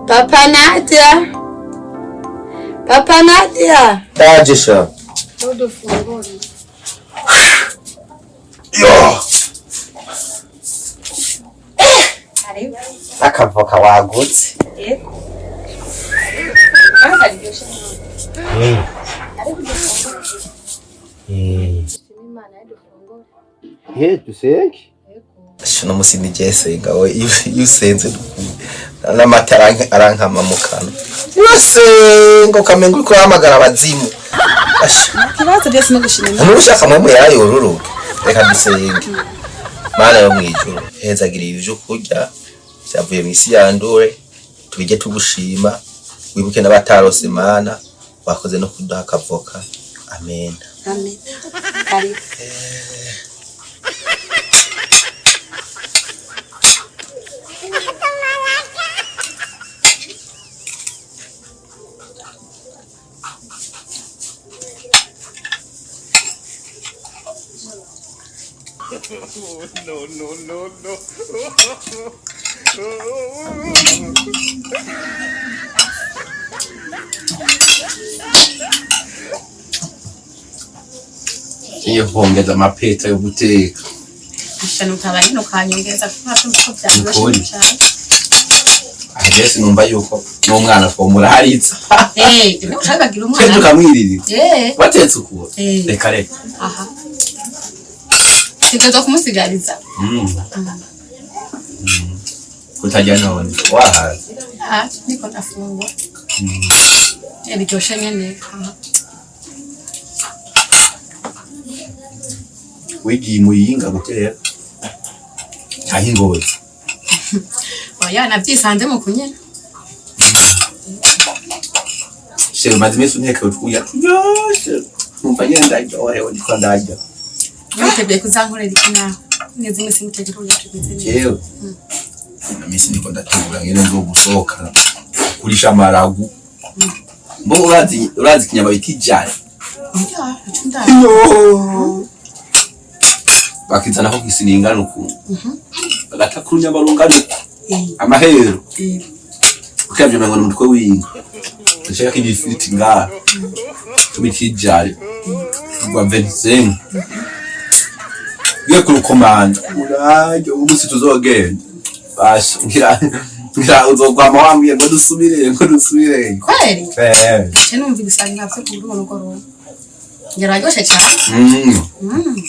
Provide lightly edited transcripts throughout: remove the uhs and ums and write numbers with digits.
Papa Nadia. Papa Nadia. Ndaje sha. Udufungure. Yo. Karibu. Akavoka wagutse. Yego. Karyoshye. Ariko udufungure. Shima Imana yadufungure. Ye dusenge. Yego. Uno musi ni jesenga we iyo usenze n'amata arankama mu kanwa. Urasenga ukamenga uriko urahamagara abazimu. Asha. Ikibazo byose no gushima Imana. Umuntu ushaka mwe yarayoruruke. Reka dusenge. Mana yo mwijuru, hezagira ibyo kurya byavuye mu isi yandure, tubijye tugushima, wibuke n'abatarose Mana, wakoze no kuduha akavoka. Amen. Amen. Karibu. Ngiye kongeza amapeta yo guteka. Gushana utabaye no kanyongeza kuko ntabwo ko byaryoshye Ukuri. cyane. Aha rero sinumva yuko n'umwana twomuraharitsa. Eh, niba ushaka kugira Twe umwana. tukamwirira. Eh. Watetse ukuntu. Eh. Reka reka. Aha. Tegerezwa kumusigariza. Mm. Mm. Kutarya none wahaze. Ah, niko ndafungura. Eh, biryoshe nyene. Aha. Wigiye imuyinga gutera. Canke ingozi. Oya, navyisanze mu kunyene. Shewe maze iminsi untekeye utwuya turyoshe. Numva nyene ndaryohewe ndiko ndarya. Niteguye kuzankorera iki nawe. Neza iminsi mutekera uburyo tumeze neza. Jewe. Ino minsi ndiko ndategura ngene nzogusohoka kurisha amaragu. Mbo urazi ikinyama bita ijari. Oya, ico ndazi. Yo. Bakizana ko kisiningana ukuntu. Bagata kurunyama rungana uku. Eh, Amahero. eh. Ukavyo mengo ni umutwe w'inka. Ndashaka ko ibifiriti ngaha. Tubita ijari. Rwa 25. Ngiye kurukomanda. Uraryo umunsi tuzogenda. Basha ngira uzogwama wambwiye ngo dusubire ngo dusubire. Kweli? Eh. Je numva ibisanga vyo kuri uwo mugoroba. Biraryoshe cyane. Mm. Mm.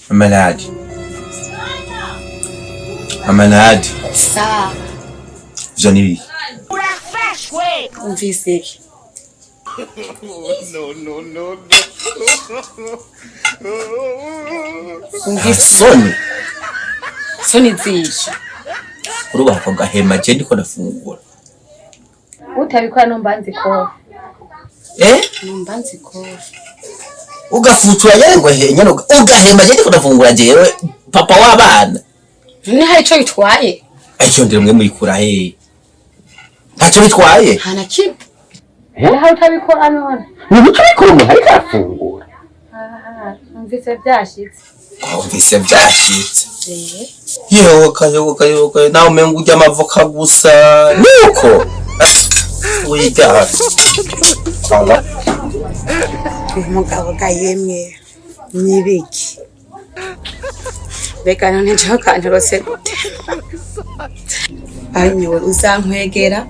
Mama Nadia. Mama Nadia. Sawa. Ivyo ni ibiki? Umvise iki? Umvise Soni. soni zisha. Urubaka ugahema je ndiko ndafungura. Utabikora numva nzi ko. Eh? Numva nzi ko. Ugafutura nyene ngo he nyene ugahema je ndiko ndafungura jewe papa w'abana. None hari ico bitwaye? Icyo ndire mwe muyikura he? Ntacyo bitwaye. Nta na kimwe. Hari utabikora none. Ni guca ubikora umuntu ariko arafungura. Aha, numvise byashitse. Wumvise byashitse. Eh. Yoka yoka yoka nawe umenga urya amavoka gusa nuko uyirya. Umugabo ga yemwe nibiki. Mbega none jewe kanturose gute? Anyowe uzankwegera.